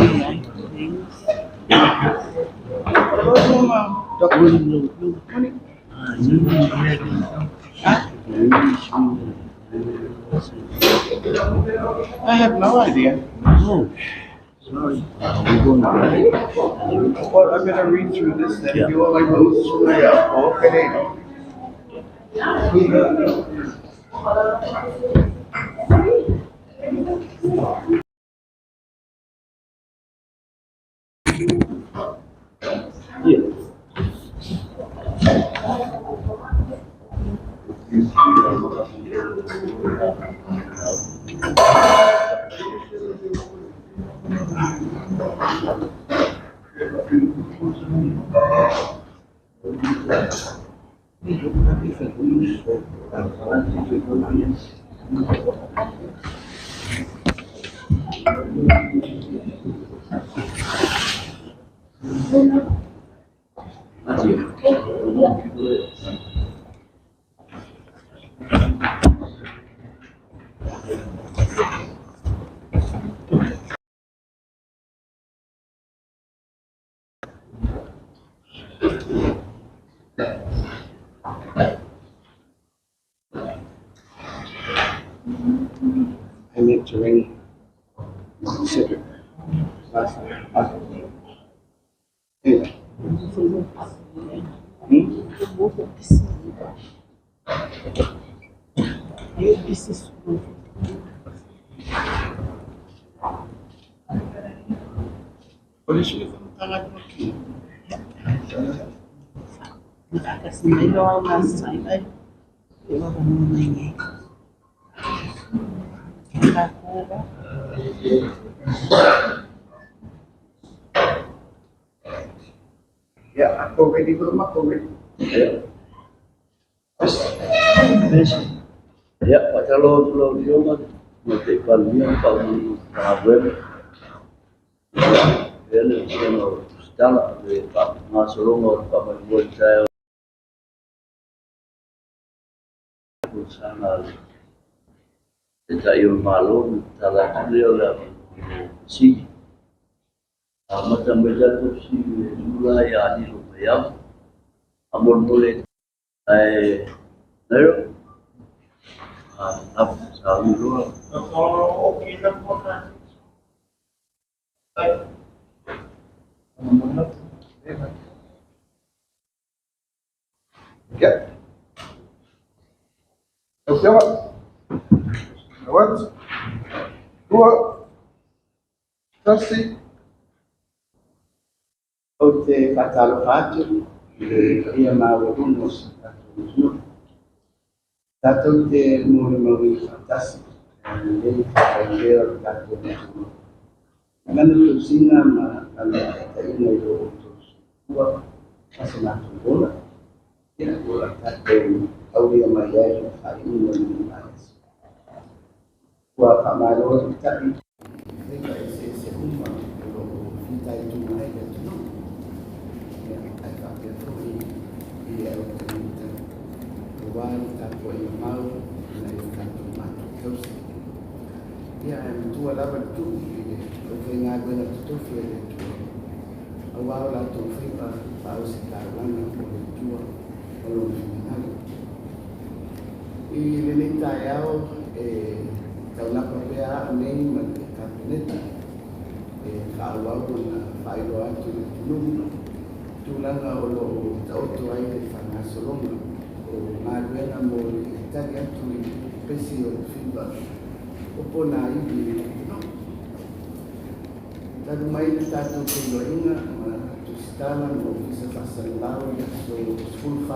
AI things. What about you, Doctor? Morning. Huh? I have no idea. Oh, sorry. We're going to Well, I better read through this then. Yeah. You all like those? Yeah. Okay. Yeah. I meant to ring Cedric last night. Okay. Anyway. Hmm? What is she from Tangataki? Yeah, I'm already for the already. Yeah. Yes. Ya, Pak Calon Pulau Diongan, Menteri Parlimen Pak Web. Ya, le no stala le Pak Masolongo Pak Manuel saya sana le tayo malo tala tulio la si mata meja tu si mula ya ni lo ya amor mole ai nero ah ap sa lu Yeah. Okay. What? Dua. Tasi. O te whakalofa atu i le paia maualuga o so tatou atunuu. Tatou te molimauina faatasi e lenei faapailea o le tatou atunuu. I lana tausiga ma lana taitaiga i lo outou soifua ma se matou ola, ia ua tatou aulia mai ai le faaiuga o lenei vaiaso. Ua faamalo le ta'i faiva eseese uma o lo o fitaituga ai le atunuu. Ia, ae faapea foi i le autagata aua le tapuaiga mau i nai o tatou matua tausi. Ia, ae matua lava le tuu i le aufaigaluega totofi a le Atua, aua o latou faiva faaositaulaga mo le Atua ma lona finagalo. I lenei taeao e taulapa pea au nei ma le Kapeneta e faaauau ona faailoa atu i le atunuu tulaga o lo o taoto ai le faagasologa o galuega mo le tali atu i le pepesi o le fiva o ponaivi i le atunuu. Talu mai le tatou feiloaiga ma tusitala ma Ofisa Faasalalau i le aso 14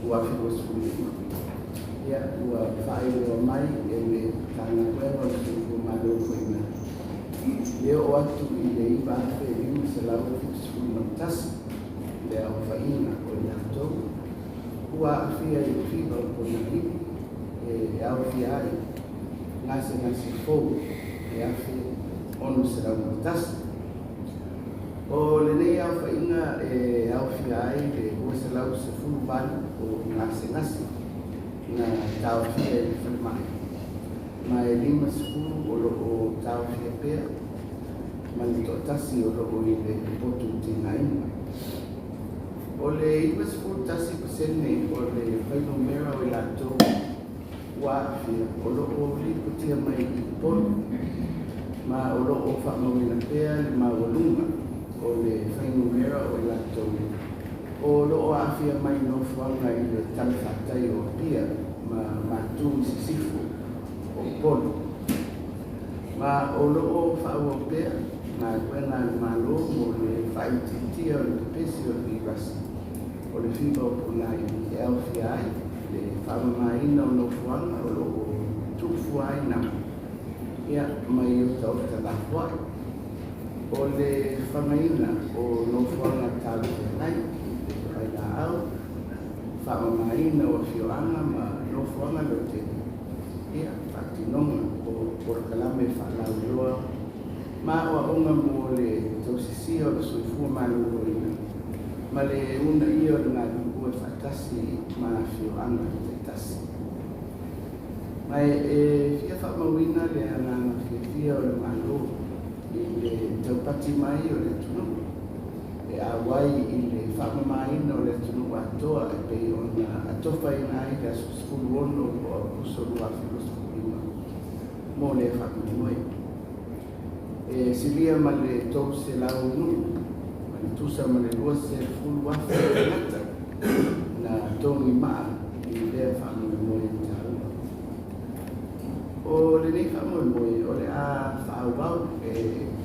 o Aokuso 2025, ia ua faailoa mai e le Matagaluega o le Soifua Maloloina le oo atu i le 9,571 le aofaiga o i latou ua aafia i le fiva o ponaivi e aofia ai gasegase fou e 1,601. O lenei aofaiga e aofia ai le 218 o gasegase na taofia i le falemai, ma e 50 o lo o taofia pea. ma le toatasi o loo i le potu tigaina. O le 91% o le fuainumera o i latou ua aafia o loo lipotia mai i Upolu, ma o loo faamauina pea le maualuga o le fuainumera o i latou o loo aafia mai nofoaga i le talafatai o Apia ma Matu i Sisifo o Upolu. Ma o loo faaauau pea galuega a le Malo mo le faaitiitia o le pepesi o le virasi o le fiva o ponaivi, e aofia ai le faamamaina o nofoaga o loo tuufua ai namu ia mai otaota lafoai, o le fagaina o nofoaga talafeagai i le vailaau, faamamaina o afioaga ma nofoaga lautele, ia faatinoga o polokalame faalauiloa ma aoaoga mo le tausisia o le soifua maloloina ma le uunaia o le galulue faatasi ma afioaga taitasi. Ma e fia faamauina le agaga fiafia o le Malo i le taupati mai o le atunuu e auai i le faamamaina o le atunuu atoa e pei ona atofaina ai le aso 16 o Aokuso 2025 mo lea faamoemoe. E silia ma le 300 nuu ma le tusa ma le 20,000 tagata na togi maa i lea faamoemoe taua. O lenei faamoemoe o le a faaauau e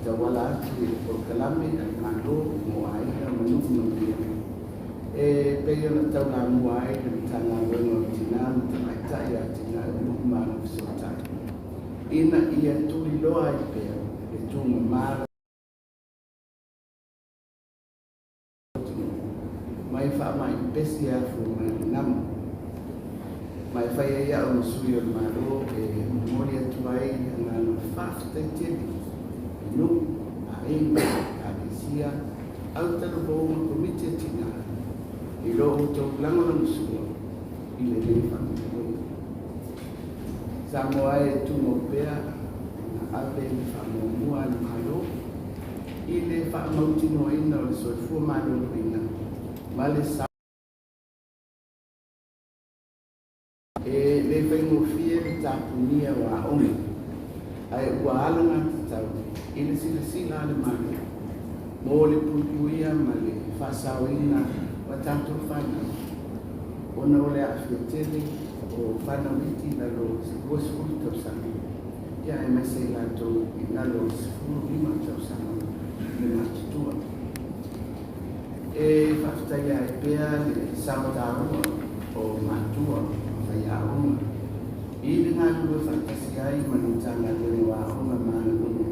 tauala atu i le polokalame a le Malo mo Aiga ma Nuu Manuia e pei ona taulamua ai le Matagaluega o Tina ma Tamaitai, Atinae o Nuu ma Agafesootai, ina ia tuliloa ai pea le tumama atunuu mai faamai pepesi e afua mai i le namu. Ma e fai ai au ma sui o le Malo e momoli atu ai le agaga faafetai tele i nuu, aiga, ekalesia, autalavou ma Komiti a Tina i lo outou lagolagosua i lenei faamoemoe. Samoa e tumau pea ona ave le faamuamua a le Malo i le faamautinoaina o le soifua maloloina ma le E le faigofie le tapunia o aoga, ae ua alagatatau i le silasila a le Malo mo le puipuia ma le faasaoina o a tatou fanau, ona o le aafia tele o fanau iti i lalo o le 20 tausaga, ia aemaise i latou i lalo o le 15 tausaga le matutua. E faafetaia ai pea le sao taua o matua ma faiaoga i le galulue faatasi ai ma le Matagaluega o Aoga ma Aganuu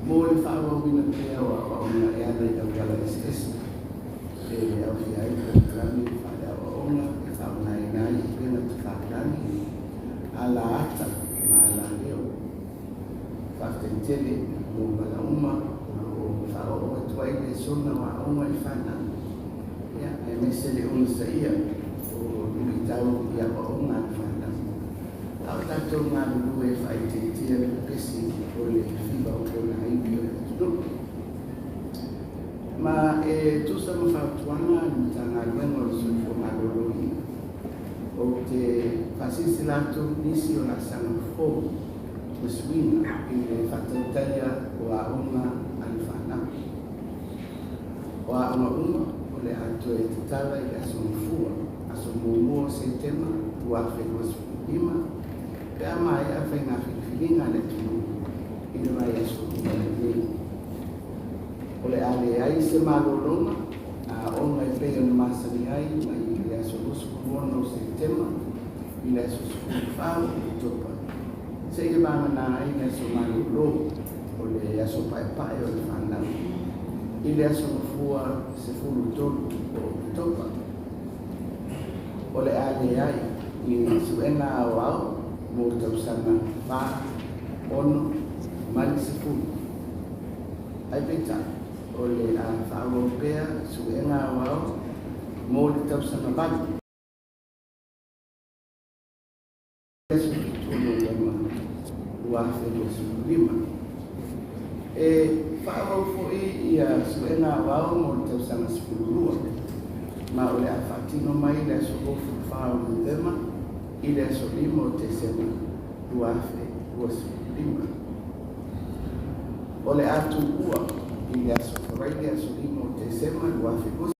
mo le faaauauina pea o aoaoga e ala i auala eseese e aofia ai polokalame faaleaoaoga e faaaogaina ai upega tafailagi, ala ata ma ala leo. Faafetai tele mo vala uma o loo faaoo atu ai lesona o aoga i fanau, ia aemaise le onosaia o luitau i aoaoga a le fanau, a o tatou galulue e faaitiitia le pepesi o le fiva o ponaivi o le atunuu. Ma e tusa ma fautuaga a le Matagaluega o le Soifua Maloloina, ou te faasilasila atu nisi o laasaga fou ma suiga i le faatautaia o aoga a le fanau. O aoga uma o le a toe tatala i le aso Gafua, aso 1 o Setema 2025, pe a maea faiga filifiliga a le atunuu i le vaiaso ua mavae nei. O le a leai se malologa a aoga e pei ona masani ai mai le aso 26 o Setema i le aso 14 o Oketopa, seia vagana ai le aso malolo o le aso paepae o le fanau i le aso Gafua 13 o Oketopa. O le a leai ni suega aoao mo tausaga 4, 6 ma le 10. Ae peitai, o le a faaauau pea suega aoao mo le tausaga 8 i le aso 7 o Novema 2025. E faaauau foi ia suega aoao mo le tausaga 12, ma o le a faatino mai le aso 24 o Novema i le aso 5 o Tesema 2025. O le a tuua i le aso Faraile aso 5 o Tesema 2025,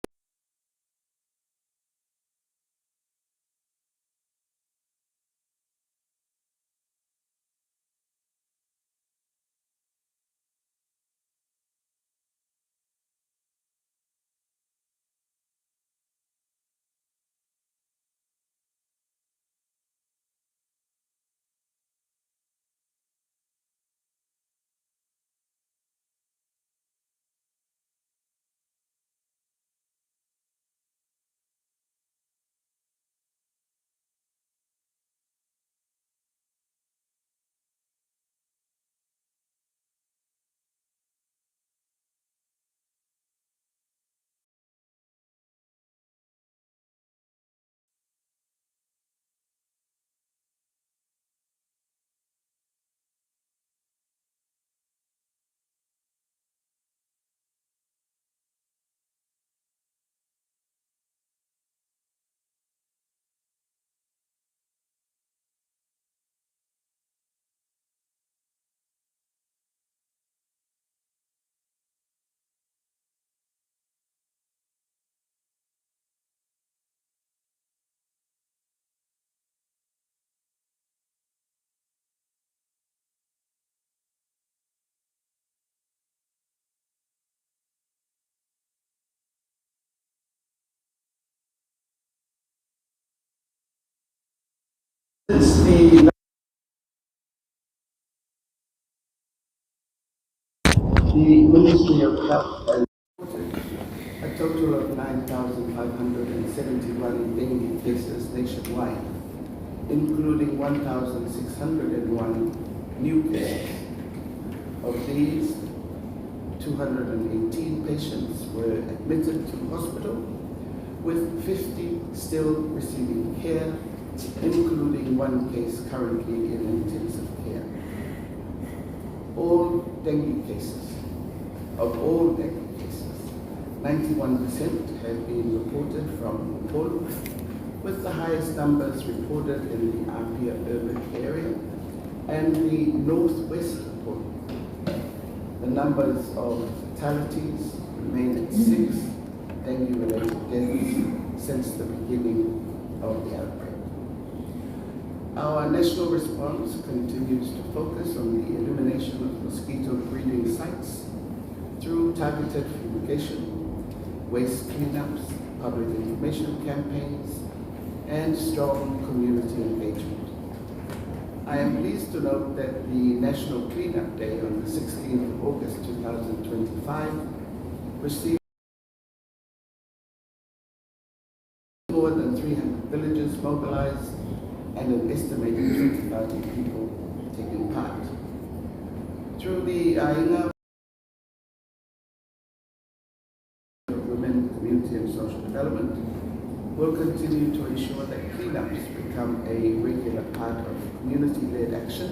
Since the Ministry of Health has reported a total of 9,571 dengue cases nationwide, including 1,601 new cases. Of these, 218 patients were admitted to hospital, with 50 still receiving care, including one case currently in intensive care. All dengue cases, of all dengue cases, 91% have been reported from Upolu, with the highest numbers reported in the Apia urban area and the northwest Upolu. The numbers of fatalities remain at 6 dengue-related deaths since the beginning of the outbreak. Our national response continues to focus on the elimination of mosquito breeding sites through targeted fumigation, waste cleanups, public information campaigns, and strong community engagement. I am pleased to note that the National Cleanup Day on the 16th of August 2025 received more than 300 villages mobilized and an estimated 20,000 people taking part. Through the Aiga of Women, Community and Social Development, will continue to ensure that cleanups become a regular part of community-led action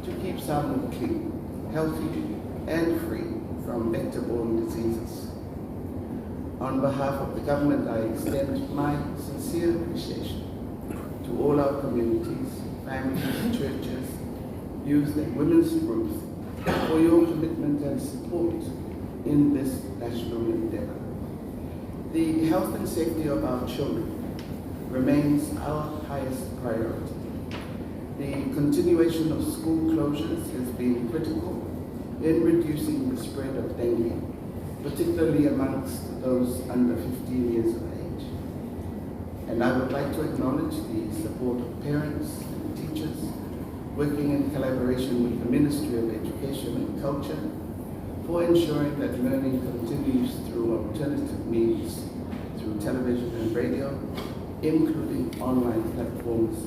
to keep Samoa clean, healthy, and free from vector-borne diseases. On behalf of the government, I extend my sincere appreciation to all our communities, families, churches, youth and women's groups for your commitment and support in this national endeavor. The health and safety of our children remains our highest priority. The continuation of school closures has been critical in reducing the spread of dengue, particularly amongst those under 15 years of age. And I would like to acknowledge the support of parents and teachers working in collaboration with the Ministry of Education and Culture for ensuring that learning continues through alternative means, through television and radio, including online platforms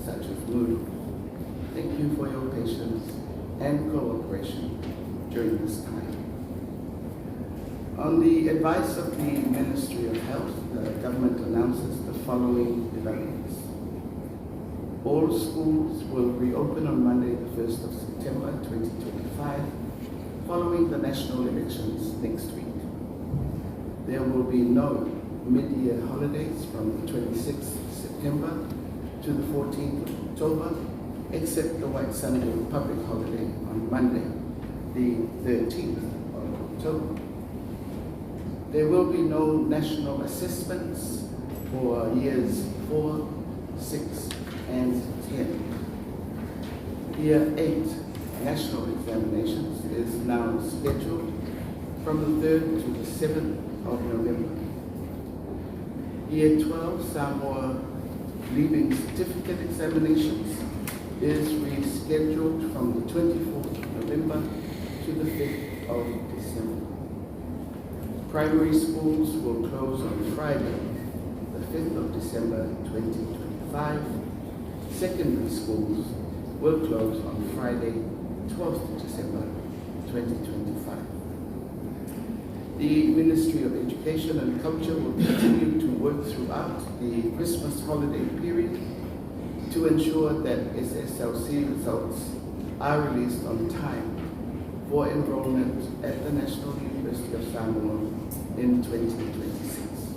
such as Moodle. Thank you for your patience and cooperation during this time. On the advice of the Ministry of Health, the government announces the following developments. All schools will reopen on Monday, the 1st of September 2025, following the national elections next week. There will be no mid-year holidays from the 26th September to the 14th of October, except the White Sunday public holiday on Monday, the 13th of October. There will be no national assessments for years 4, 6, and 10. Year 8 national examinations is now scheduled from the 3rd to the 7th of November. Year 12 Samoa Leaving Certificate examinations is rescheduled from the 24th of November to the 5th of December. Primary schools will close on Friday, the 5th of December 2025. Secondary schools will close on Friday, 12th December 2025. The Ministry of Education and Culture will continue to work throughout the Christmas holiday period to ensure that SSLC results are released on time for enrollment at the National University of Samoa in 2026.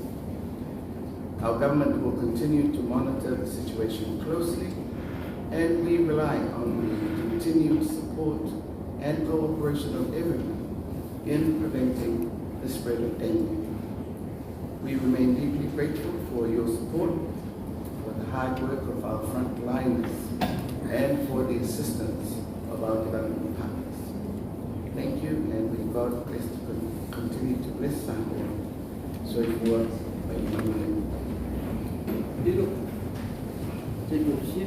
Our government will continue to monitor the situation closely, and we rely on the continued support and cooperation of everyone in preventing the spread of dengue. We remain deeply grateful for your support, for the hard work of our frontliners, and for the assistance of our development partners. Thank you, and may God bless to continue to bless Samoa. Soifua ma ia manuia. Lilo. Se mo si.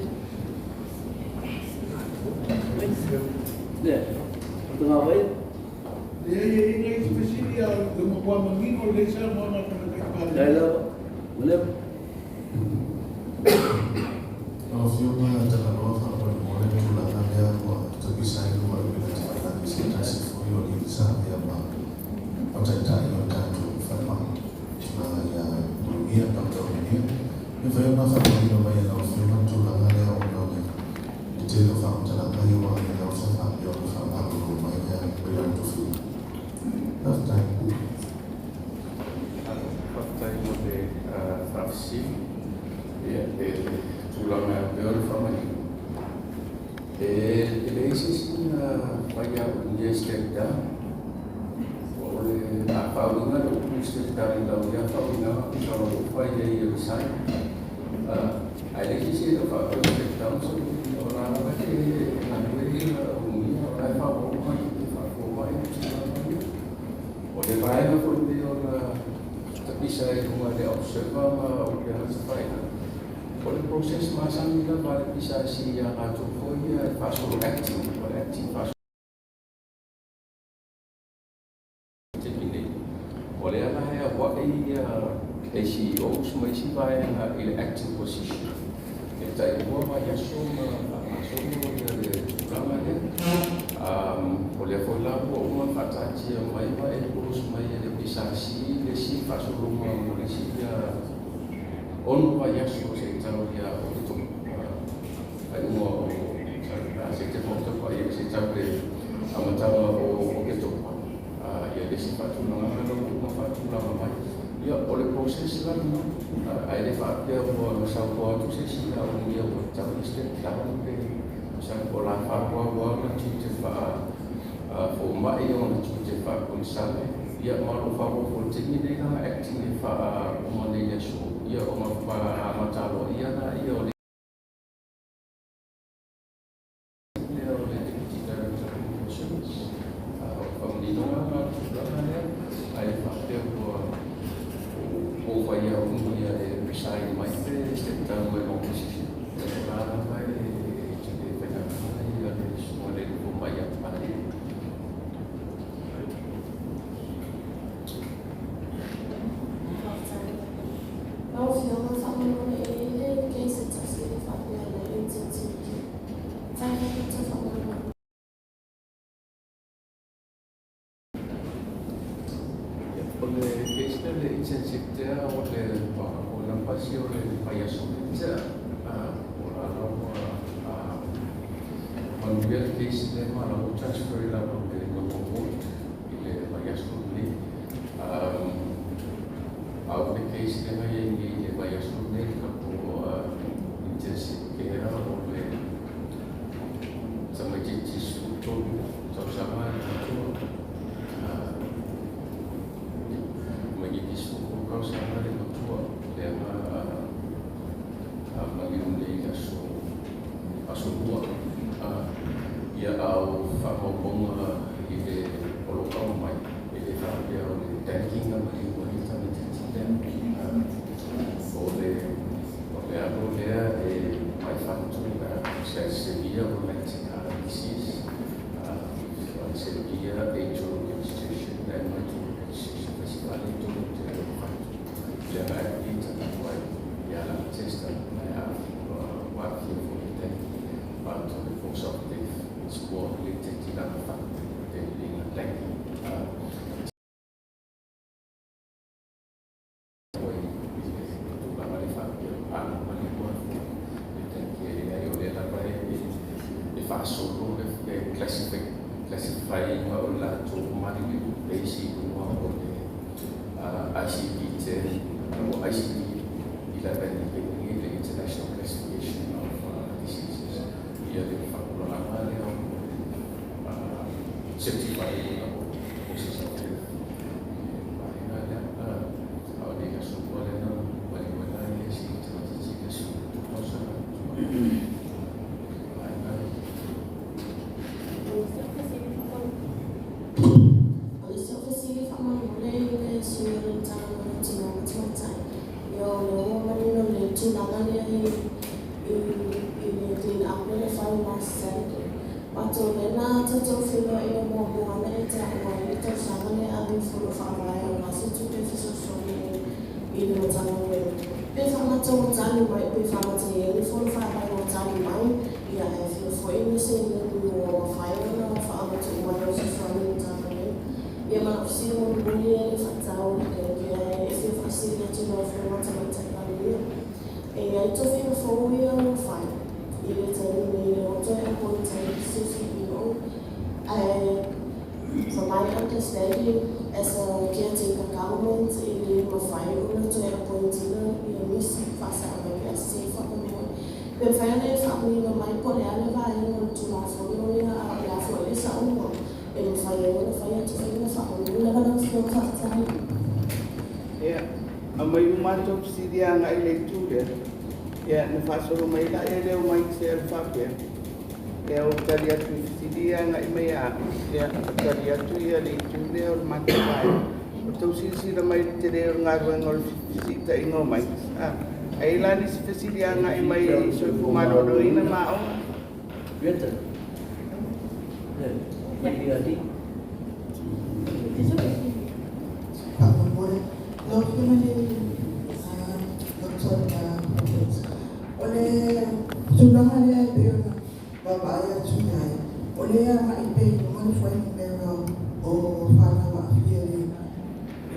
Le. O te ngā wai? E e e ngai fesili a le matua manino le sa mo na kana kai pare. Dai lava. Ule. Lau Afioga Talanoa faamolemole le tulaga lea ua tapisa ai lua i le tafailagi se tasi foi o alii sa avea ma taitai o le tatou falemai tulaga ia Ulugia Doctor Ulugia. E mafai ona faamanino mai e lau Afioga le tulaga lea ona o le tele o faamatalaga ia ua i lau sa faapea ona faamalolo mai lea mai lana tofiga. Faafetai. Faafetai mo le faafesili. Ia, e tulaga e pei ona faamanino, e leai se isi na fai au i le step down. O le a faauiga le upu step down i lau lea faauigaga tusa o lo o fai ai e resign. Ae leai se isi e le o faapea o step down so o la lava e galue Ulugia, o la e faaauau mai e faafomai ma tulaga ia. O le vaega foi pei ona tapisa ai i luga i le observer ma o le tafailagi, o le process masani lava a le PSC ia latou foi ia e faasolo acting, o le acting faasolo taimi nei. O lea la e aua'i ia ACEOs ma isi vaega i le acting position e tai 2 vaiaso ma faagasolo ia le tulaga lea. O lea foi la ua uma ona faataatia mai ma e propose mai e le PSC le isi faasologa mo le isi 6 vaiaso seia tau ia Oketopa, faaiuga o Setema, Oketopa, ia seia tau le amataga o Oketopa ia le isi faatulagaga la ua uma faatulaga mai. Ia, o le process la lena, ae le faapea ua saunoa atu se isi ia Ulugia ua tatau ona step down pe sa o la faaauau ona tiute faa-fomai, ona tiute faa-konesale, ia ma o lo o faaauau foi i le taimi nei lana acting e faauma nei i le aso, ia ona amata aloaia laia o le lea o le Deputy Director of Medical Service. O le faamaninoga la o le tulaga lea, ae le faapea ua ou fai Ulugia e resign mai pe step down mai lona position. O la lava e te faigaluega ia le susuga i le fomai a Papalii. Faafetai. Lau Afioga faamolemole e i ai le case e tasi e faapea le intensive care. Director faamolemole. O le case lea le intensive care o le o lampasi o le vaiaso tea o la ua manuia le case lea ma la ua transfer i lalo o le local board. Pau le case le ngai ai nei le vaiaso lenei le tatou intensive care o le tamaitiiti 13 tausaga le matua, tamaitiiti 13 tausaga le matua lea na maliu nei i le aso Lua. Ia, a o faamaumauga i le poloka o mai, e le faapea o le dengue na maliu ai le tamaitiiti lea. O le alo lea e mai fatu severe rheumatic disease, severe atrial regurgitation, and mitral regurgitation, fesifale i tonu te o fatu lea na admit atu ai ia lana test na aafia foi le dengue, but the cause of death is more related to lana fatu than being a dengue. Oi i le tulaga le faapea ana maliu le dengue, e leai, o lea lava e faasolo le classify ina o latou maliliu base i luga o le ICD-10 o ICD-11 i le International Classification of Diseases, ia le faatulagaga lea o le certify ina o causes of death i le vaega lea. A o le aso Lua lea na maliu ai la ia si tamaitiiti le 13 tausaga vaega lea. O le isi fesili faamolemole i le sui o le Matagaluega o Tina ma Tamaitai. Ia, o lea ua manino le tulaga lea i le clean up lea na fai last Saturday. But o lea na tatou feiloai i le muamua na e taua ai le tausaga lea ave fono faavae o la se tupe fesoasoani i le Matagaluega. Pe faamatau mai, pe faamatai ai le fono faavae ua tali mai, ia e fia foi ni seleni ua mafai ona faamatuu mai o fesoasoani i le Matagaluega. Ia, ma lau fesili mulimuli e le faatatau e fia faasili atu i lau Afioga Tamaitai Palemia. E i ai tofiga fou ia ua fai i le taimi nei lea ua toe appoint ai se CEO. Ae from my understanding, as a caretaker government, e le mafai ona toe appoint ina ia nisi faasao mai pe a sese faamolemole. Pe mafai ona e faamanino mai po o le a le vaega o le Tulafono lea a o le a foi le saoga e mafai ai ona faia tofiga faamolemole lava lau Afioga. Faafetai. Ia, aumai uma atu fesili agai le itu lea. Ia, na faasolo mai la ia lea o mai se alu faapea. Ia, o tali atu i fesili agai mai a. Ia, o tali atu ia le itu lea o le matou vaega. O tau silasila mai le tele o le galuega o le fesilitaiga o mai. Ah, ai la nisi fesili agai mai i soifua maloloina ma aoga. Vieta. Maria. Faamolemole lau Afioga le Dr. Roberts, o le tulaga lea e pei ona vaavaai atu i ai, o lea agai pea i luga le fuainumera o fanau aafia i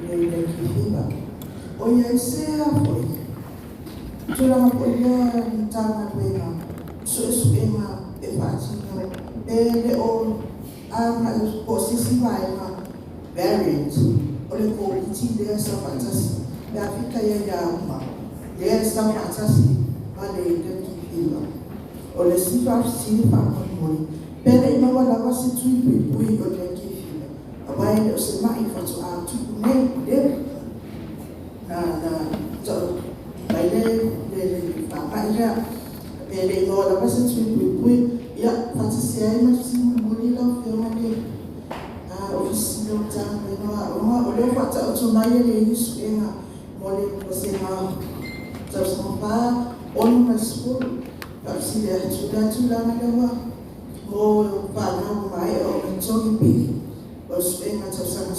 le dengue fever. O i ai sea foi tulaga foi lea Matagaluega suesuega e faatino pe le o agai po o se isi vaega variant o le Koviti lea sa faatasi pe a fika ia ia uma lea sa faatasi ma le dengue fever. O le isi faafesili faamolemole, pe le i maua lava se tui puipui o dengue fever, aua e le o se mai faatoa tupu nei le na tau mai le faamai lea, pe le i maua lava se tui puipui. Ia, faatasi ai ma fesili mulimuli lau Afioga le Ofisa Sili o Matagaluega o Aoga, o lea faataoto mai e le suega mo le vasega tausaga 4, 6 ma 10. Faafesili atu la tulaga lea mo fanau maea ona totogi pili o suega tausaga 10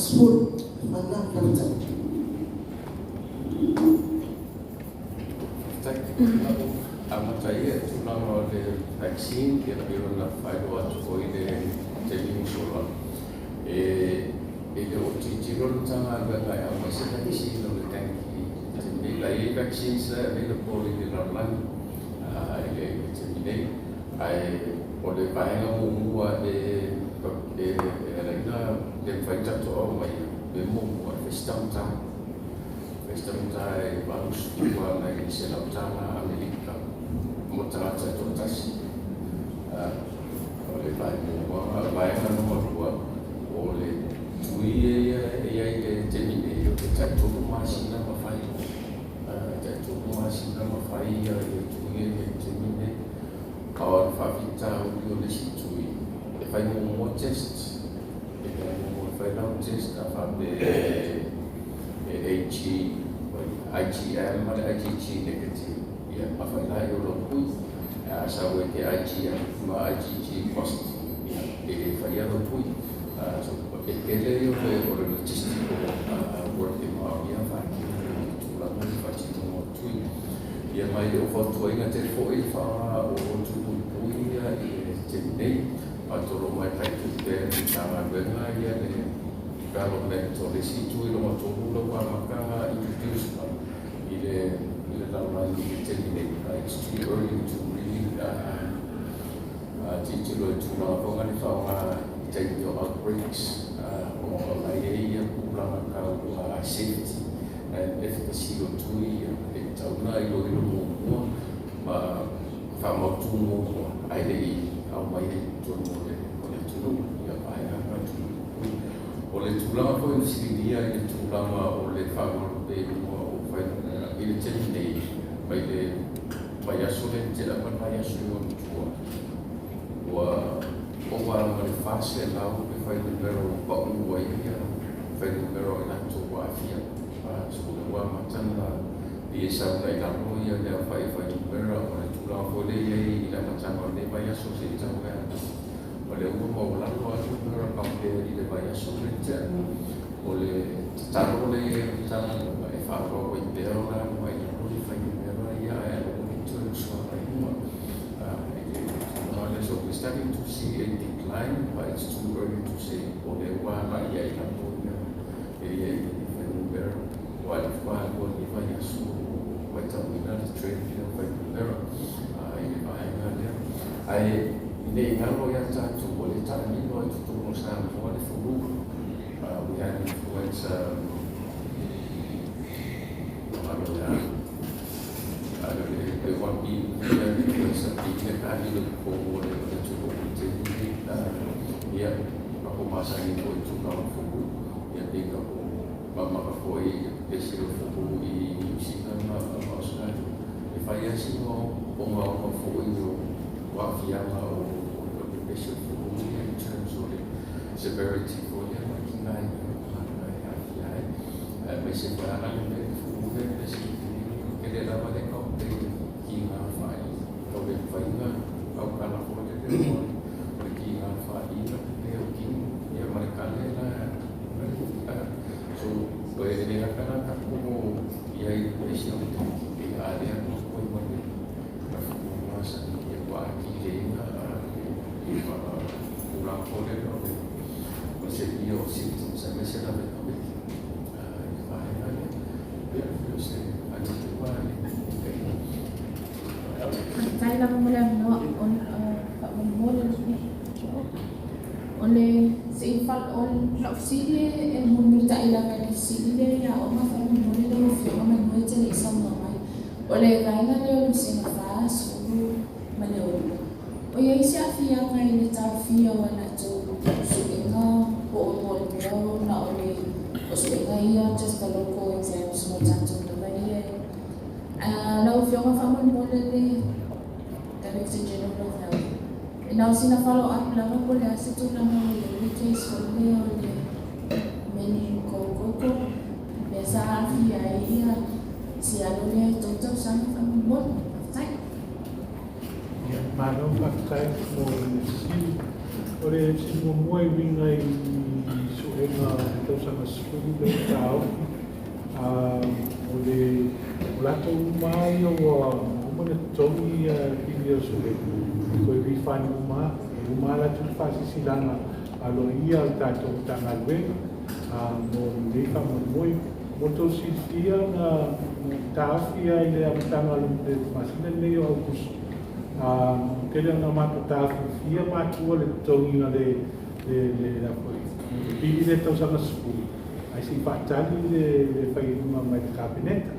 fana. Faafetai. Faafetai. Amata ia tulaga o le vaccine, ia pei ona faailoa atu foi le taimi ua sola. E le o tilotilo le Matagaluega e aumai se vaccine o le dengue i le taimi nei. La e i ai vaccines la e available i le lalolagi i le taimi nei. Ae o le vaega muamua e alaina le mafai tatou aumaia, le muamua e fai si taugata. E se tagata e 89 agai i le $100 Amerika mo le tagata e toatasi. O le vaega lona lua, o le tui ia e i ai i le taimi nei, o le tai 3 masina ma fai. Tai 3 masina ma fai le tui ia i le taimi nei. A o le faafitauli o le isi tui, e fai muamua test. E fai muamua e fai lau test a faapea e AG, IgM ma le IgG negative, ia ma fai la i o lou tui. A sau e te IgM ma IgG positive, ia e le faia lou tui. So, e tele ia o le logistical work e maonia faatino i le tulaga o le faatinoga o tui. Ia mai le o fautuaina tele foi le faaaoga o lotu puipui ia i le taimi nei. Atolo mai taitupe le Matagaluega ia le development o le isi tui lona tolu la ua amata introduce mai i le lalolagi i le taimi nei. It's too early to really tilotilo i tulaga foi le faaaoga i taimi o outbreaks, ona o la i ai ia tulaga tau safety and efficacy o tui ia e tatau ona iloilo muamua ma faamautu muamua ae le i aumai ai i totonu o le atunuu ia vaega na tui. O le tulaga foi o fesiligia i le tulaga o le faamalu pea i luga o fuainumera i le taimi nei, mai le vaiaso lea na tea ma le vaiaso i ona tua, ua ova ma le 400 le fuainumera ua pau ai ia fuainumera o i latou ua aafia. So le ua amata ona pei e sau i lalo ia le aofai fuainumera. O le tulaga foi lea i ai i le amataga o lenei vaiaso seia tau ai atu, o lea ua maualalo lava fuainumera compare i le vaiaso lea na tea. O le tatalo lea i ai o le Matagaluega e faaauau ai pea ona alu ai lalo le fuainumera ia ae aua ne i toe uso agai i luga i le tulaga lea. So we're starting to see a decline, but it's too early to say o lea ua agai ai lalo ia ia i fuainumera, aua le faatoa lua vaiaso o matauina le trend lea o fuainumera i le vaega lea. Ae ne i galo ia tatou, ua le taamilo ai totonu o Samoa le flu. We had influenza alo ia alo le 1B, influenza B le taamilo i totonu o le atunuu i le taimi lenei. Ia tatou masani foi i tulaga o flu, ia pei tatou mamaka foi pepesi o flu i Niu Sila ma Australia. E fai lava sina ogaoga foi o aafiaga o le pepesi o flu ia in terms o le severity foi lea ma tigaina o tagata e aafia ai, aemaise foi a le mea le flu lea pepesi tele lava le compare kiga faai tau le mafaiga taukala foi lele o le kiga faaiga pe o kini ia ma le kale la. So e le lata la tatou i ai le pepesi o le e alea koi ma le flu masani ia ua akileina le tulaga foi lele o le severe o symptoms aemaise lava i tamaiti i le vaega lea. Ia o se anitua e. Faafetai lava mo le avanoa o faamolemole o le se i o lau fesili e mulimulita'i lava i le fesili lea i aoga faamolemole lau Afioga manu e te le i saunoa mai. O le vaega lea o le Vasega 46, o i ai se aafiaga i le taofia o a latou suega po o le mea ona o le o suega ia just the local exams mo tatou lava ia? Lau Afioga faamolemole, le Director General of Health, na o sina follow up lava, po le a se tulaga o i ai le case foi lea o le meningococcal lea sa aafia ai ia si alo lea e 3 tausaga faamolemole? Faafetai. Ia, malo faafetai mo le fesili. O le fesili muamua e uiga i suega o le tausaga 10 lea ua taofi, o le o latou uma ia ua uma ona totogi ia pili o suega, e toe refund uma, e uma latou le faasilasilaga aloaia o le tatou Matagaluega mo lenei faamoemoe. Mo tou silafia, na taofi ai le amataga o le masina lenei o Aukuso. Tele ona matou taofiofia matua le totogiina le le le pili le tausaga 10. Ae se i faatali le faaiuga mai le Kapeneta.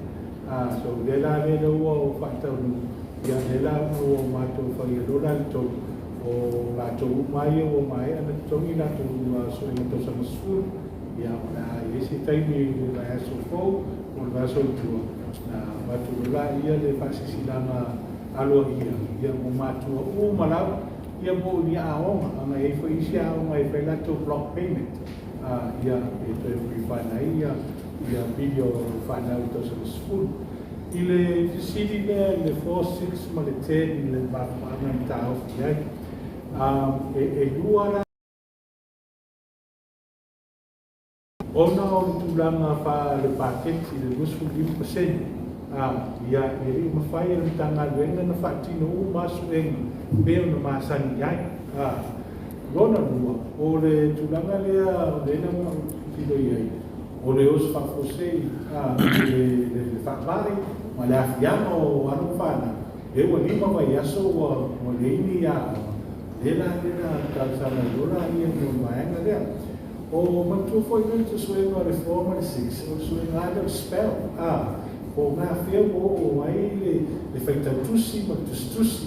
So o lea la lea ua ou faataunuu, ia lea la ua matou faia loa la le 3, o latou uma ia ua maea ona totogi latou suega tausaga 10, ia o le a i ai se taimi i le vaiaso fou po o le vaiaso i tua, na avatu loa laia le faasilasilaga aloaia, ia mo matua uma lava, ia po o ni aoga, ona e i ai foi isi aoga e fai latou block payment, ia e toe refund ai ia pili o fanau i tausaga 10. I le fesili lea i le 4, 6 ma le 10 i le mafuaaga na taofi ai, e lua la ona o le tulaga faale paketi le 25%, ia e le i mafai e le Matagaluega na faatino uma suega pei ona masani ai. Lona lua, o le tulaga lea o lea na tilotilo i ai, o le oso faafuasei le faamai ma le aafiaga o alo ma fanau, lea ua 5 vaiaso ua leai ni aoga, lea la lea na talosaga ai loa laia mo le vaega lea. O manatua foi lea le suega o le 4 ma le 6, o le suega lea o le spell, po o gafea ua oo ai le faitautusi ma le tusitusi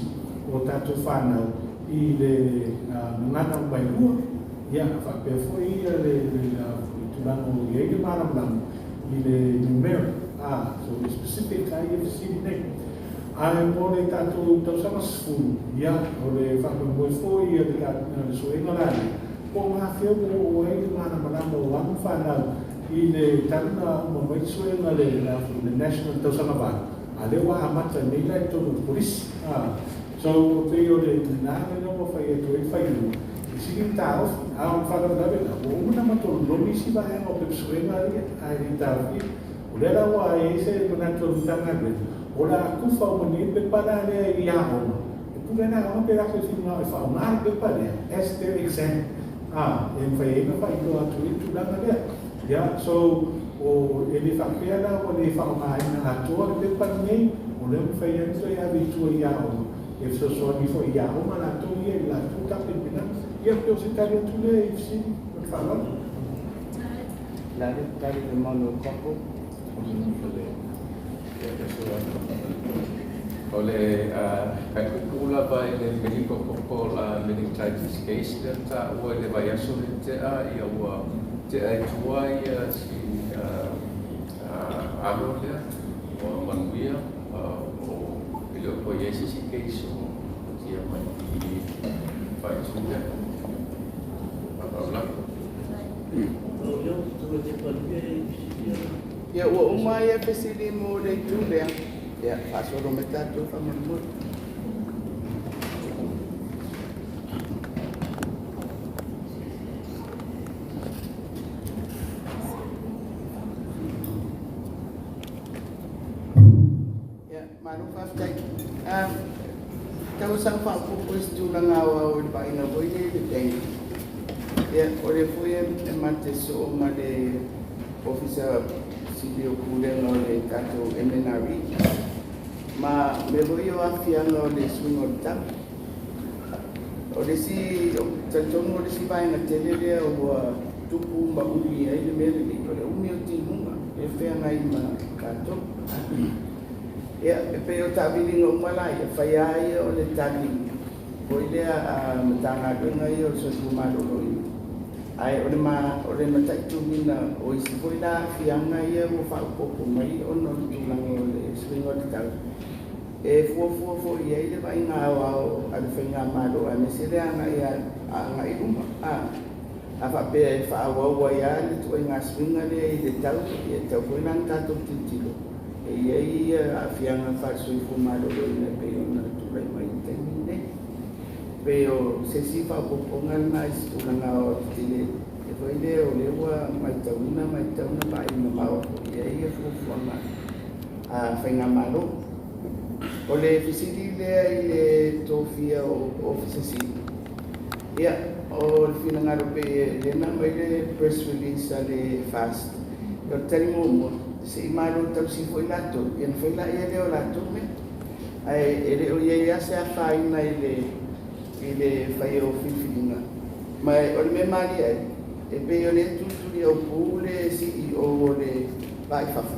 o tatou fanau i le gagana vailua, ia faapea foi le tulaga o i ai le malamalama i le numera, so e specific ai ia fesili nei. Ae mo le tatou tausaga 10, ia o le faamoemoe foi ia le suega la lea, po o gafea ua oo ai le malamalama o alo ma fanau i le talu na uma mai le suega le national tausaga 8, a lea ua amata nei la i totonu o le kolisi. So o pei o le lena lea ua fai atu ai le faaiuga, e sili ona taofi, a o le faalavelave la, ua uma ona matou lolomi isi vaega o pepa suega ia, ae le i taofia. O lea la ua i ai se manatu o le Matagaluega, o le a tufa uma nei pepa la lea i aoga, e pule na aoga pe latou finagalo e faaaoga le pepa lea as their exam, e mafai ai ona faailoa atu ai le tulaga lea. Ia, so o e le faapea la ua le faaaogaina atoa le pepa lenei, o lea ua mafai ai ona toe ave i tua i aoga, e fesoasoani foi i aoga latou ia i latou tapenapenaga. Ia, pe o se tali atu lea i fesili ma le faaaloalo. Lale, tali le manu o koko. O le kai kupu lava i le meningococcal meningitis case lea taua i le vaiaso le tea, ia ua tea i tua ia si alo lea o manuia, o i le o i ai se isi case o tia mai i faaitu lea. Faafaulau. Ia ua uma ia fesili mo le itu lea. Ia, faasolo mai tatou faamolemole. Ia, malo faafetai. Tausaga faaopoopo i se tulaga aoao i le vaaiga foi lea i le bank. Ia, o le foi e mate soo ma le Ofisa Sili o Pulega o le tatou MNRE. Ma me foi o aafiaga o le suiga o le tau. O le isi, talitonu o le isi vaega tele lea ua tupu ma umi ai le mea lenei, o le umi o timuga e feagai ma tatou. Ia, e pei o taaviliga uma la ia, fai lava ia o le tali foi lea a Matagaluega ia o le Soifua Maloloina. Ae o le mataituina o isi foi la aafiaga ia ua faaopoopo mai ona o le tulaga o le suiga o le tau. E fuafua foi i ai le vaaiga aoao a le faigamalo aemaise le agai i luma. A faapea e faaauau ai lava le ituaiga suiga lea i le tau, ia e tatau foi la ona tatou tilotilo e i ai aafiaga faale-soifua maloloina e pei ona tulai mai i le taimi lenei. Pei o se isi faaopoopoga lena i se tulaga aoaotetele e foi lea o lea ua matauina ma e tatau ona vaai mamao foi i ai fuafuaga a faigamalo. O le fesili lea i le tofia o Ofisa Sili, ia, o le finagalo pei lea na aumai le press release a le FAST, o le tali muamua, se i malo tausi foi latou, ia na fai laia lea o latou mea. Ae e le o i ai lava se afaina i le fai o filifiliga. Ma o le mea malie ai, e pei o lea e tulituli aupu le CEO Vaai Fafo.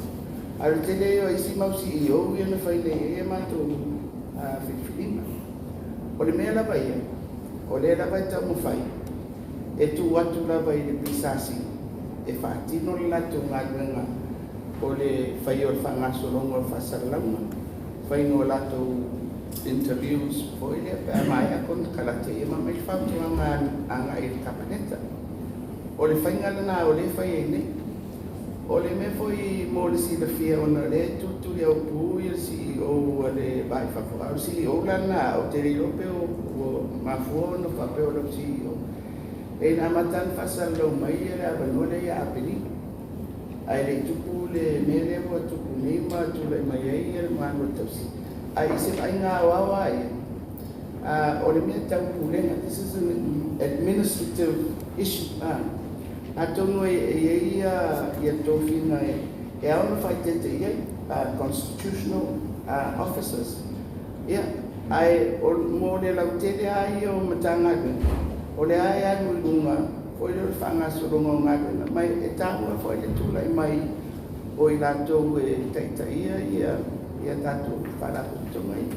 Ae o le tele ia o isi mau CEO ia na fai nei e ia matou filifiliga. O le mea lava ia, o lea lava e taumafai e tuu atu lava i le PSC e faatino le latou galuega o le faia o le faagasologa o le faasalalauga, faiga o latou interviews foi lea pe a maea konekarate ia ma aumai le fautuaga agai i le Kapeneta. O le faiga lena o lea e fai ai nei. O le mea foi mo le silafia ona o lea e tulituliaupu le CEO a le Va i Fafo, a o le CEO la lena ou te le iloa pe ua mafua ona faapea o lau CEO. E na amata ona faasalalau mai le avanoa lea ia Aperila. Ae le i tupu le mea lea ua tupu nei ma tulai mai ai le Malo Tausi. Ae i se vaaiga aoao lava ia, o le mea tau pulega, this is an administrative issue. Atonu e i ai ia tofiga e ao ona faaeteete i ai, constitutional officers. Ia, ae mo le lautele lava ia o Matagaluega, o lea e alu i luga foi lea o le faagasologa o galuega, ma e taua foi le tulai mai o i latou e taitaia ia tatou faalapotopotoga ia.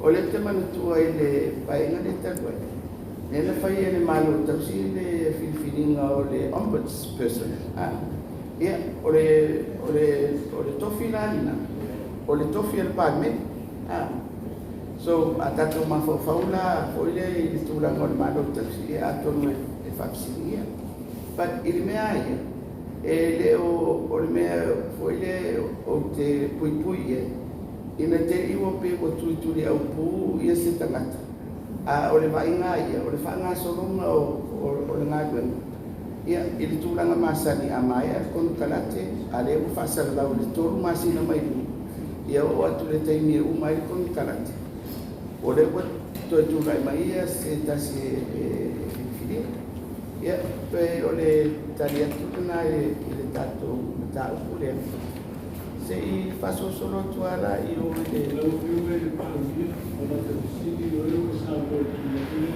O lea ou te manatua i le vaega lea talu ai, lea na fai e le Malo Tausi le filifiliga o le ombudsperson. Ia, o le tofi la lena, o le tofi a le Palemene. So, a tatou mafaufau la foi lea i le tulaga o le Malo Tausi, ia atonu e faafesiligia. But i le mea ia, e le o le mea foi lea ou te puipui i ai, ina te i ua pe ua tulituliaupu ia se tagata, a o le vaaiga ia, o le faagasologa o le galuega, ia, i le tulaga masani a maea le konekarate, a lea ua faasalalau i le 3 masina mai luma, ia oo atu le taimi e uma ai le konekarate, o lea ua toe tulai mai ia se tasi e filifilia. Ia, pe o le tali atu lena i le tatou mataupu lea. Se i faasolosolo atu lava i o i le Lau Afioga i le Palemia, o la ta fesili o lea ua saunoa i le tulaga lea,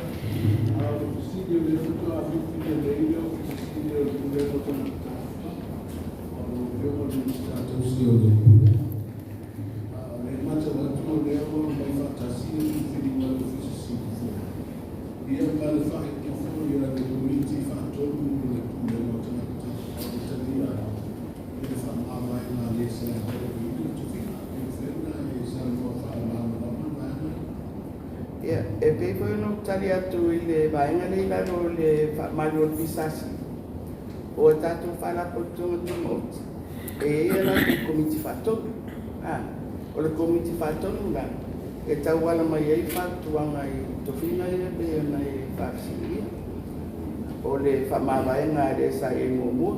a o le fesili o lea faatoa filifilia nei le Ofisa Sili o le Pulega o Tagata Tafafao. O lau Afioga i le Minisita tausi o le Pulega. A o lea e matau atu o lea ua aumai faatasi le filifiliga o le Ofisa Sili foi. Ia ma le faaiuga foi a le Komiti Faatonu o le Pulega o Tagata Tafafao e talia i le faamavaega a le sa i le tofiga. E fea e saunoa faamalamalama vaega. Ia, e pei foi ona ou tali atu i le vaega lea i lalo o le faamalu o le PSC, o a tatou faalapotopotoga tumaoti, e i ai a latou komiti faatonu. O le komiti faatonu la, e tauala mai ai fautuaga i tofiga ia pei ona e faafesiligia. O le faamavaega a le sa i ai muamua,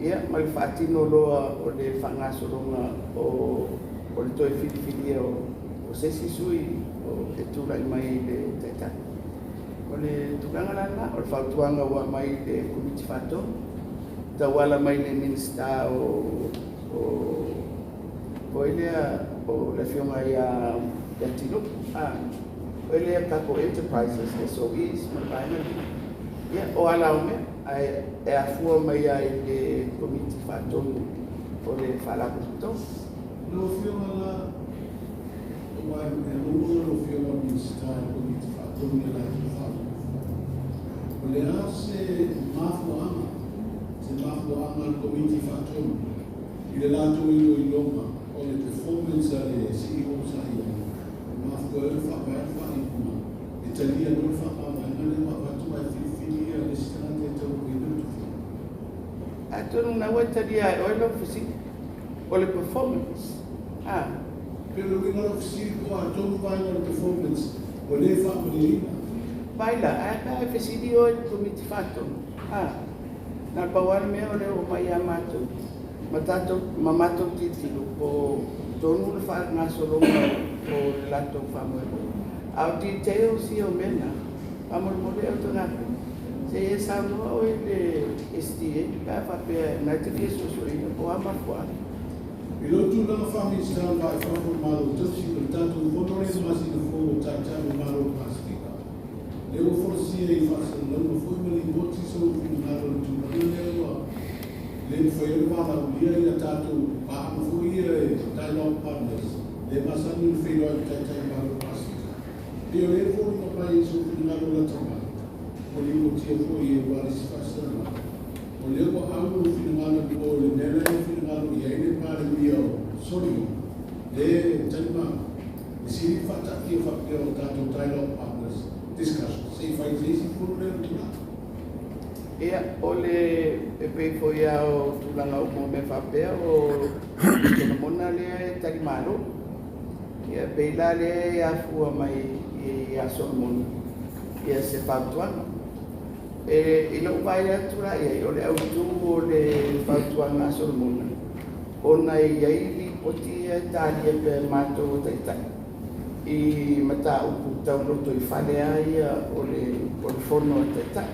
ia, ma le faatino loa o le faagasologa o le toe filifilia o se isi sui e tulai mai i le taitai. O le tulaga la lena, o le fautuaga ua aumai i le komiti faatonu, tauala mai le Minisita o foi lea o le afioga ia Tino, o lea tatou enterprises, SOEs ma le vaega lea. Ia, o ala o mea, ae e afua mai lava i le komiti faatonu o le faalapotopotoga. Lau Afioga la, ua e maua lau Afioga Minisita i le komiti faatonu i latou faafofoga. O le a se mafuaaga a le komiti faatonu i le latou iloiloga o le performance a le CEO sa i ai, e mafua ai ona faavae le faaiuga e talia loa le faamavaega lea ua avatu ae filifili ia le isi tagata e tauaveina le tofiga. Atonu na ua talia ai oe lau fesili, o le performance. Pe o le uiga o lau fesili po o atonu vaega o le performance o lea e faamalieina. Vai la, ae pe a e fesili oe i le komiti faatonu. Na pau lava le mea o lea ua mai ia matou, ma tatou ma matou tilotilo po tonu le faagasologa o le latou faamoemoe. A o details ia o mea na, faamolemole au tagata, se i e saunoa oe i le STA pe a faapea na te fia suesueina po o a mafuaaga. I lou tulaga faa-Minisita o le Va i Fafo o le Malo Tausi, o le tatou fono lea i le masina fou o Taitai o Malo o le Pasefika, lea ua folasia i faasalalauga foi ma lipoti sou finagalo i le tulaga lea ua Le mafai ona valaaulia ia tatou paaga foi ia e dialogue partners le masani ona feiloai ma Taitai o Malo o le Pasefika. E pei o lea e foliga mai i sou finagalo lata mai, ua lipotia foi e ua le isi faasilalaga, o lea ua au lou finagalo po o le mea la e finagalo i ai le Palemia o Solomon, le tali malo, e sili ona faataatia faapea o tatou dialogue partners discussion se i fai i se isi fono lea i le lumanai. Ia, o le, e pei foi lava o tulaga uma o mea faapea, o Solomona lea e tali malo. Ia, e pei la lea e afua mai ia Solomona ia se fautuaga. E, i lou vaai atu la i ai, o le autu o le fautuaga a Solomona, ona e i ai lipoti ia e talia pea e matou o Taitai i mataupu tau lotoifale lava ia o le Fono a Taitai.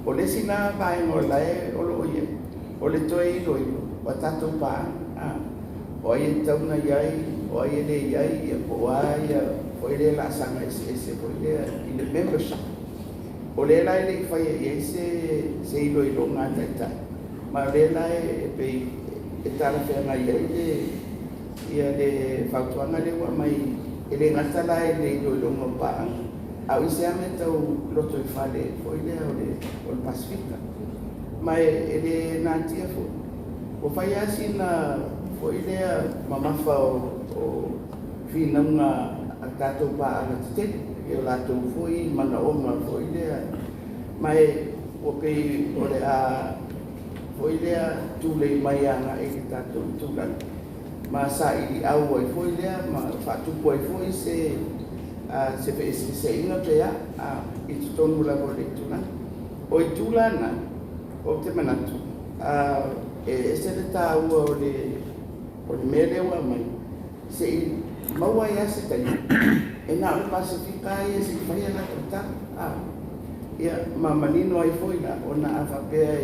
O le isi la vaega o la e o lo o i ai, o le toe iloilo o a tatou paaga, a, o ai e tatau ona i ai, o ai e le i ai, ia po o a ia foi lea laasaga eseese foi lea i le membership. O lea la e le i faia i ai se iloiloga a Taitai, ma o lea la e pei e talafeagai ai le ia le fautuaga lea ua aumai, e le gata la i le iloiloga o paaga, a o isi lava mea tau lotoifale foi lea o le Pasefika. Ma e le natia foi, ua fai lava sina foi lea mamafa o finauga a tatou paaga tetele i o latou foi manaoga foi lea, ma e ua pei o le a foi lea tulei mai agai i le tatou tulaga ma sailiau ai foi lea ma faatupu ai foi se feeseeseaiga pe a i totonu lava o le tulaga. O itu la na, ou te manatu, e ese le taua o le mea lea ua aumai, se i maua ai lava se taimi, e na o le Pasefika lava ia se i fai a latou tala. Ia, ma manino ai foi la, ona a faapea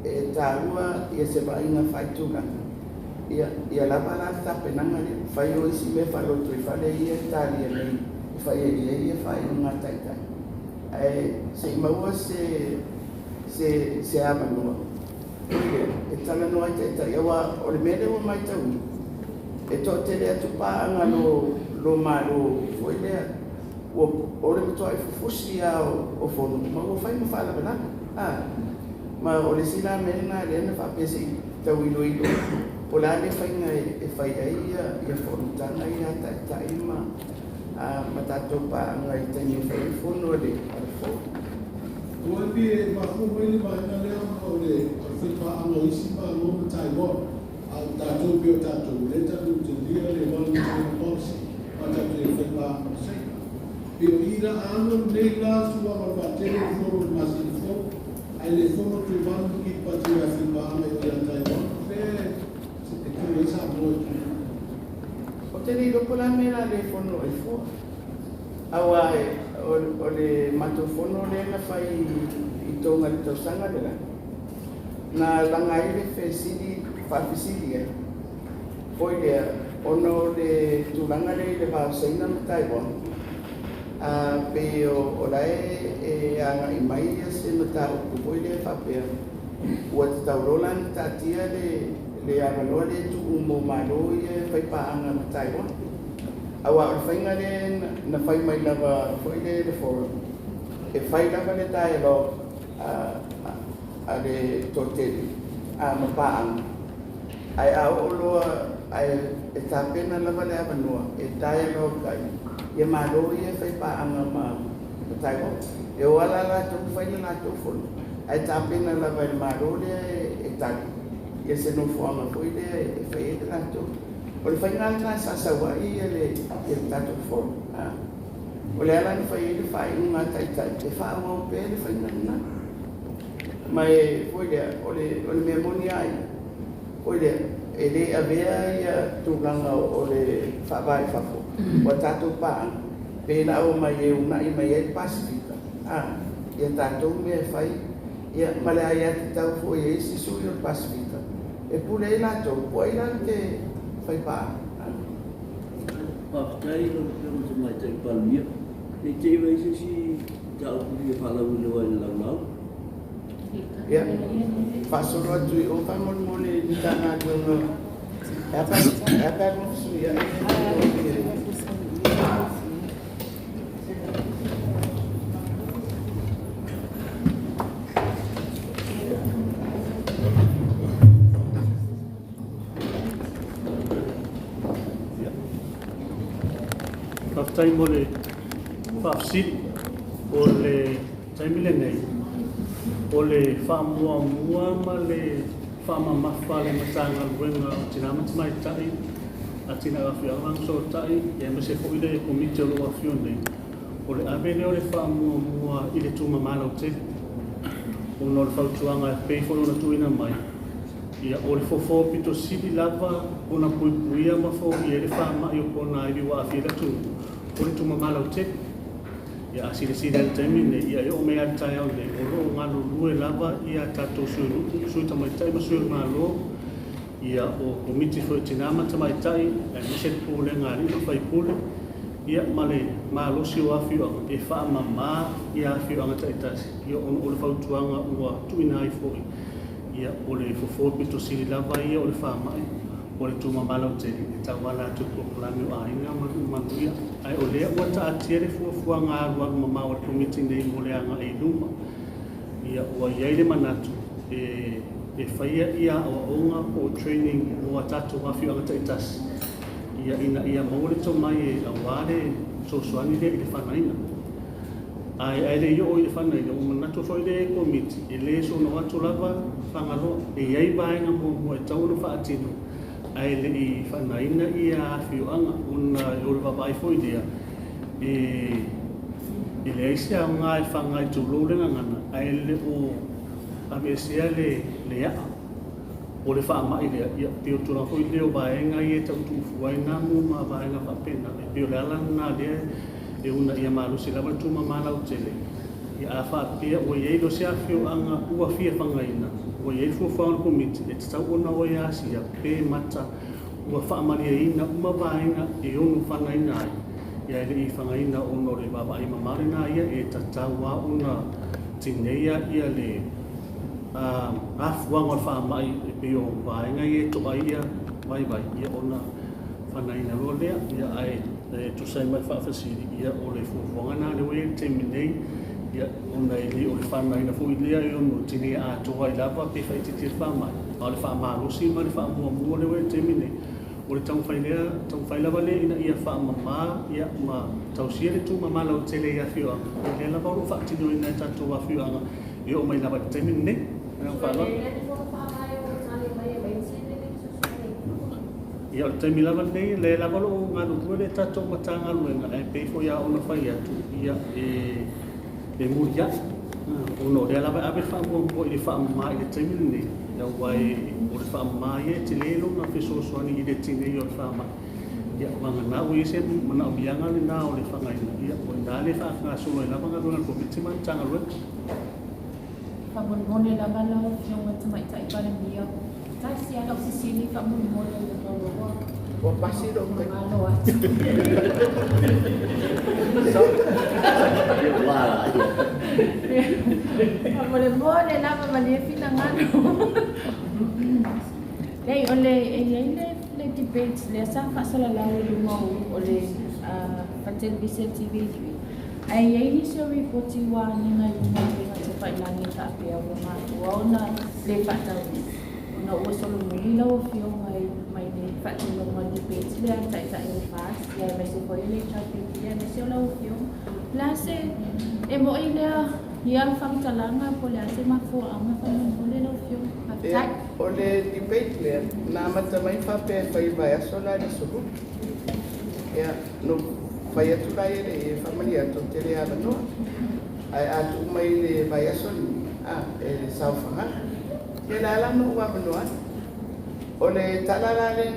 e taua ia se vaaiga faaitulaga, ia, ia lava la le tapenaga lea, fai o isi mea faalotoifale ia e talia nei, e fai ai i ai ia faaiuga a Taitai. Ae se i maua se avanoa e talanoa ai Taitai, aua o le mea lea ua matauina, e toatele atu paaga lo Malo foi lea, ua o le matuai fufusi lava o fono, ma ua fai ma faalavelave. Ma o le isi la mea lena lea na faapea se i tau iloilo, po o le a le faiga e fai ai ia fonotaga ia a Taitai ma tatou paaga i taimi e fai ai fono a le Fono. Aua e pei e mafua mai le vaega lea ona o le faipaaga o isi Malo ma Taiwan, a o tatou pei o tatou, o lea tatou te lia le One China Policy, ma tatou te faipaaga ma Saina. Pei o i la a alu alu nei la tulaga o le vaatele i le fono i le masina fou, ae le fono Tuvalu ma Kiribati o le a faipaaga i o ia Taiwan, o fea e tu ai Samoa i tulaga. Ou te le iloa po o le a le mea o le a le fono ai fua. Aua o le matou fono lea na fai i Toga i le tausaga le la, na laga ai le fesili faafesili ai foi lea ona o le tulaga lea i le va o Saina ma Taiwan, pei o la e agai mai se mataupu foi lea faapea ua tatau loa la ona taatia le avanoa lea e tuu mo Malo ia e faipaaga ma Taiwan. Aua o le faiga lea na fai mai lava foi lea le forum, e fai lava le dialogue a le toatele ma paaga, ae a oo loa ae e tapena lava le avanoa e dialogue ai ia Malo ia e faipaaga ma Taiwan. E o ala latou fai le latou fono, ae tapena lava e le Malo lea e tali ia se nofoaga foi lea e fai ai le latou. O le faiga lena sa sau ai le tatou fono. O le ala na fai ai le faaiuga a Taitai e faaauau pea le faiga lena. Ma e foi lea, o le mea moni lava ia, foi lea, e le avea ia tulaga o le faavae i fafo, o a tatou paaga, pe la o mai e uunai mai ai le Pasefika, ia tatou mea e fai, ia, ma le aiatatau foi a isi sui o le Pasefika, e pule ai latou, po o ai la te fai paaga. Faafetai lau Afioga i le Tamaitai Palemia. Ne i te i ua i ai se isi mataupu e fia faalauiloa i le laulau. Ia, faasolo atu i o faamolemole i le Matagaluega e a pe a fesuiai. Faafetai mo le faafesili. O le taimi lenei, o le faamuamua ma le faamamafa a le Matagaluega o Tina ma Tamaitai, Atinae o Afioaga ma Agafesootai, aemaise foi le Komiti o lo o afio nei, o le ave lea o le faamuamua i le tumama lautele, ona o le fautuaga e pei foi ona tuuina mai, ia, o le fofo pito sili lava ona puipuia ma foia ai le faamai o ponaivi ua aafia ai le atunuu, o le tumama lautele. Ia, a silasila i le taimi lenei, ia e oo mai lava i le taeao nei, o lo o galulue lava ia tatou sui usufono, sui tamaitai ma sui o le Malo, ia o Komiti foi o Tina ma Tamaitai, aemaise le Pulega a alii ma faipule, ia ma le malosi o afioaga e faamama ia afioaga taitasi, ia ona o le fautuaga ua tuuina ai foi, ia o le fofo pito sili lava ia o le faamai o le tumama lautele e tauala atu i le polokalame o Aiga ma Nuu Manuia. Ae o lea ua taatia le fuafuaga alualu mamao a le Komiti nei mo le agai i luma. Ia ua i ai le manatu e faia ia aoaoga po o training mo a tatou afioaga taitasi, ia ina ia maua le tomai e aua le fesoasoani lea i le fanaina. Ae le i oo i le fanaina, ua manatu foi le Komiti e le soona o atu lava Fagaloa. E i ai vaega muamua e tatau ona faatino ae le i fanaina ia afioaga, ona o le vaavaai foi lea e leai se aoga e faga i tulou le gagana ae le o aveesea le aa o le faamai lea. Ia pei o le tulaga foi lea o vaega ia e tau tuufua ai namu ma vaega faapena, e pei o le ala lena lea e uunaia malosi lava le tumama lautele. Ia a faapea ua i ai loa se afioaga ua fia fagaina, ua i ai le fuafuaga a le Komiti e tatau ona o e asia pe mata ua faamalieina uma vaega e ono fagaina ai, ia e le i fagaina ona o le vaavaai mamao lena ia e tatau lava ona tineia ia le afuaga o le faamai e pei o vaega ia e to'a ai ia vaivai, ia ona fanaina loa lea. Ia ae tusa ai ma le faafesili, ia o le fuafuaga lena lea ua i ai i le taimi nei, ia ona e le o le fanaina foi lea e ono tineia atoa ai lava pe faaitiitia le faamai, a o le faamalosi ma le faamuamua lea ua i ai i le taimi nei, o le taumafai lea, taumafai lava lea ina ia faamama, ia ma tausia le tumama lautele i afioaga, ia lea lava o lo o faatinoina e tatou afioaga e oo mai lava i le taimi lenei. Ma le faaaloalo. Ia, o le taimi lava lenei, o lea lava o lo o galulue le tatou Matagaluega, ae pei foi lava ona fai atu, ia, e muliai, ona o lea lava e ave le faamuamua i le faamama i le taimi lenei, aua o le faamama ia e tele lona fesoasoani i le tineia o le faamai. Ia, vagana ua i ai se manaomiaga lena o le fagaina, ia, o i ina lea e faagasolo ai lava galuega a le Komiti ma le Matagaluega. Faamolemole lava lau Afioga i le Tamaitai Palemia, tasi lava lau fesili faamolemole ua Ua pasi lou taimi. Malo atu. Faamolemole lava malie finagalo. Leai, o le, e i ai le debate lea sa faasalalau i luga o le fale-televise TV3. Ae i ai nisi o ripoti ua agiga i luga o upega tafailagi e faapea ua mafua ona le faataunuu, ona ua solomuli lau Afioga mai le faatinoga o le debate lea a le Taitai o le FAST, aemaise foi o le HRPP, aemaise o lau Afioga. O le a se, e moi lea ia faamatalaga po o le a se mafuaaga faamolemole lau Afioga? Faafetai. O le debate lea, na amata mai faapea e fai i le vaiaso la i le aso 2. Ia, no fai atu la ia le e faamalie atu ou te le avanoa. Ae a tuu mai i le vaiaso lenei, a, e saofaga. Ia le a la na ou avanoa ai. O le tala la lea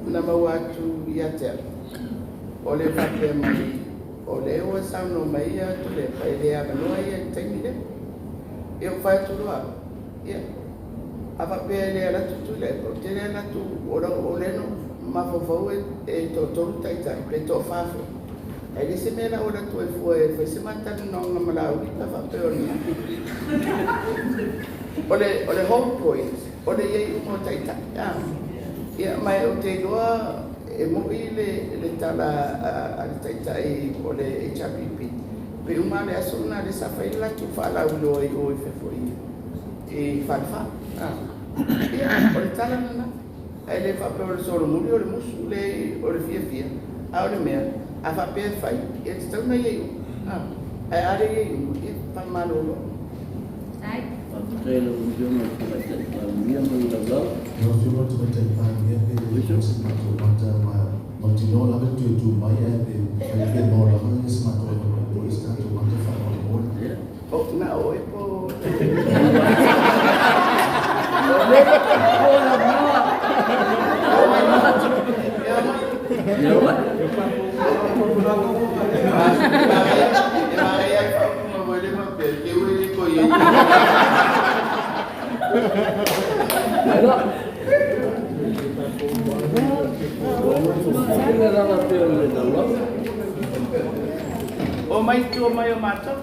na maua atu ia te au, o le faapea mai, o lea ua saunoa mai ia Tuilaepa e le avanoa ia i le taimi lea. Ia ua fai atu loa au, ia, a faapea e le alu atu Tuilaepa, ou te le alu atu, o lea na ou mafaufau e toatolu taitai, pe toafa foi. Ae le se mea la o le atu ai fua e fai se matalanoaga ma Laauli pe faapea o le O le whole point, o le i ai uma o taitai. Ia, ma ou te iloa e mo'i le tala a le taitai o le HRPP, pe uma le aso lena lea sa fai le latou faalauiloa i o i fafo i Falefa. Ia, o le tala lena. Ae le faapea o le solomuli o le musu, leai o le fiafia, a o le mea, a faapea e fai, e tatau ona i ai uma. Ae a le i ai uma, ia faamalolo. Faafetai i lau Afioga i le Tamaitai Palemia mo le laulau. Lau Afioga i le Tamaitai Palemia pe le maua se matou mata ma mautinoa lava le toe tu mai ae pe mafai pe maua lava se matou avanoa e pue se tatou mata faamolemole. O, na o e po. E manaia le faaupuga foi lea faapea, te ue le toe i ai. O mai tua mai o matou.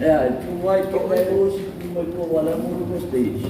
Ea, e tu mai to mai o si tu mai tua wala mo le stage.